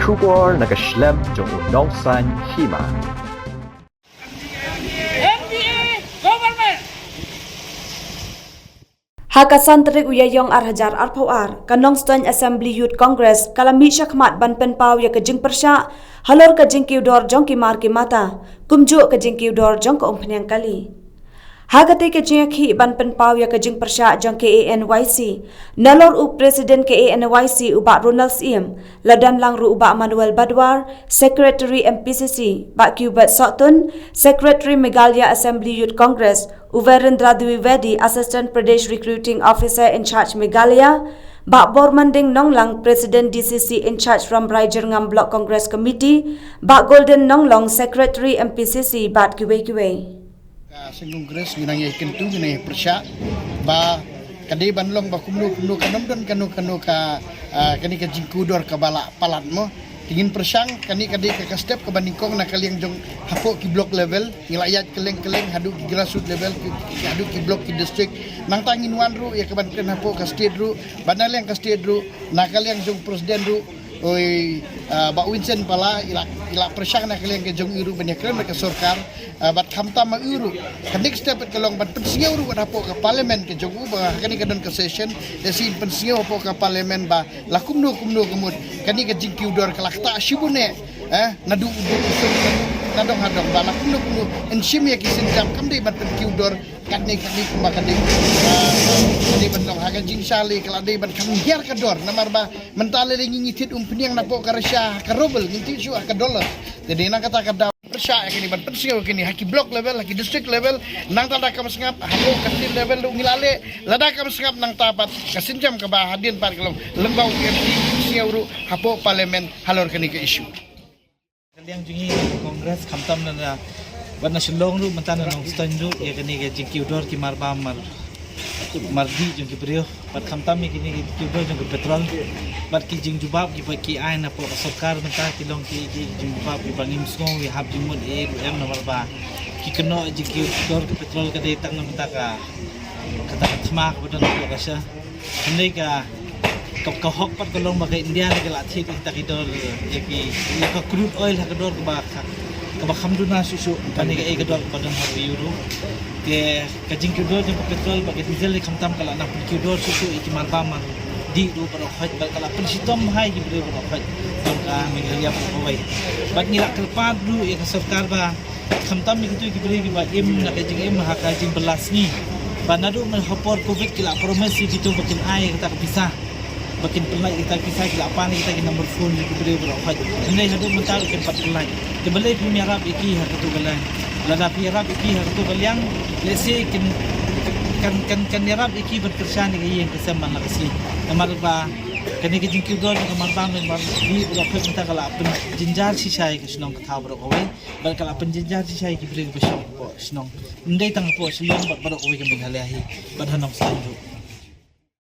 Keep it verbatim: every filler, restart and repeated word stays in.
Khubor na ka shlem jong u nongsan hima. Ha ka san tarik u Ïaïong ar hajar arphew ar, ka Nongstoiñ Assembly Youth Congress ka la mih shakhmat ban pynpaw ïa ka jingpyrshah halor ka jingkiew dor jong ki mar ki mata, kumjuh ka jingkiew dor jong ka umphniang kali. Ha katei ka jingïakhih ban pynpaw ïa ka jingpyrshah jong ka K A N Y C, nalor u President ka K A N Y C u Bah Ronald Syiem, la don lang ruh u Bah Manuel Badwar, Secretary M P C C, Bah Cuthbert Sohtun, Secretary Meghalaya Assembly Youth Congress, u Virendra Dwivedi, Assistant Pradesh Recruiting Officer in charge Meghalaya, Bah Bormanding Nonglang, President D C C in charge Rambrai Jyrngam Block Congress Committee, Bah Golden Nonglong, Secretary M P C C, bad kiwei kiwei. Ka Seng Congress ngi nang ïa kyntu, ngi nang ïa pyrshah ba ka dei ban long ba kumno kumno, kan ym don kano kano ka, ah, kane ka jingkiew dor kaba la palat mo. Te ngin pyrshang, kane ka dei ka, ka step kaba nyngkong na ka liang jong hapoh ki block level, ngi la ïaid kylleng kylleng haduh ki grassroots level, ki, ki, haduh ki block, ki district. Nangta ngin wan ruh ïa kaban kren hapoh ka state ruh, bad na liang ka state ruh, na ka liang jong president ruh, oi, ah, Bah Vincent Pala, i la, i la pyrshang na ka liang ka jong i ruh ban ïakren bad ka sorkar, ah, bad khamtam ma i ruh. Ka next step ka long ban pynsngew ruh bad hapoh ka parliament ka jong u, ba ha kane ka don ka session, da sien pynsngew hapoh ka parliament ba la kumno kumno ka mut kane ka jingkiew dor ka la ktah shibun eh, eh, naduh u duk u suk, naduh nadong hadong, ba la kumno kumno yn shim ïa ki sienjam, kam dei ban pynkiew dor katne katne kumba ka dei, ah, ka dei ban long ha ka jingshah leh, ka la dei ban kham hiar ka dor, namar ba mynta lada ngi, ngi thied umphniang napoh ka Russia ha ka ruble, ngi thied shuh ha ka dollar. Te dei na kata ka daw pyrshah ïa kine ban pynsngew ïa kine ha ki block level, ha ki district level, nangta lada kam sngap hapoh ka state level ruh ngi la leh, lada kam sngap nangta pat ka sienjam kaba hadien pat ka long lyngba u M P, pynsngew ruh hapoh parliament halor kane ka issue. Ka liang jong ngi Congress, khamtam na, na, wat na Shillong ruh, mynta na Nongstoiñ ruh, ïa kane ka jingkiew dor ki mar bam mar, mar dih jong ki briew, bad khamtam ïa kine ki jingkiew dor jong ki petrol, bad ki jingjubab kiba ki ai napoh ka sorkar mynta ki long ki, ki jingjubab kiba ngim sngew ïa hap jingmut ïa ruh em, namar ba ki kynnoh jingkiew dor ki petrol ka dei tang na mynta ka, kata ka thma kaba don hapoh ka sha. Hynrei ka, ka, ka hok pat ka long ba ka India ne ka la thied ïa kita ki dor, ïa ki, ïa ka crude oil ha ka dor kaba, ka, kaba kham duna shuh shuh, kane ka, eh, ka dor kaba don ha ka euro. Te ka jingkiew dor jong ka petrol bad ka diesel ne khamtam ka la nang pynkiew dor shuh shuh ïa ki mar bam mar dih ruh baroh khoit, bad ka la pynshitom bha ïa ki briew baroh khoit jong ka Meghalaya baroh kawei. Bad ngi la kyrpad ruh ïa ka sorkar ba khamtam ïa kito ki briew kiba im na ka jingim ha ka jingbylla sngi. Ba naduh mynta ha por covid ki la promise ïa kito ba kin ai kata ka pisa, ba kin pynlait kata ka pisa, ki la pan kata ki number phone ïa ki briew baroh khoit. Hynrei haduh mynta ruh kim pat pynlait. Te balei phim ïarap ïa ki ha kato ka liang? Lada phi ïarap ïa ki ha kato ka liang, lehse kin, kan, kan, kan ïarap ïa ki ban kyrshan ïa ka ïing ka sem man la ka sngi. Namar ba kane ka jingkiew dor ka mar bam mar dih baroh khoit mynta ka la pynjynjar shisha ïa ka shnong ka thaw baroh kawei. Bad ka la pynjynjar shisha ïa ki briew kiba shong hapoh shnong. Ym dei tang hapoh Shillong bad baroh kawei ka Meghalaya hi, bad ha Nongstoiñ ruh.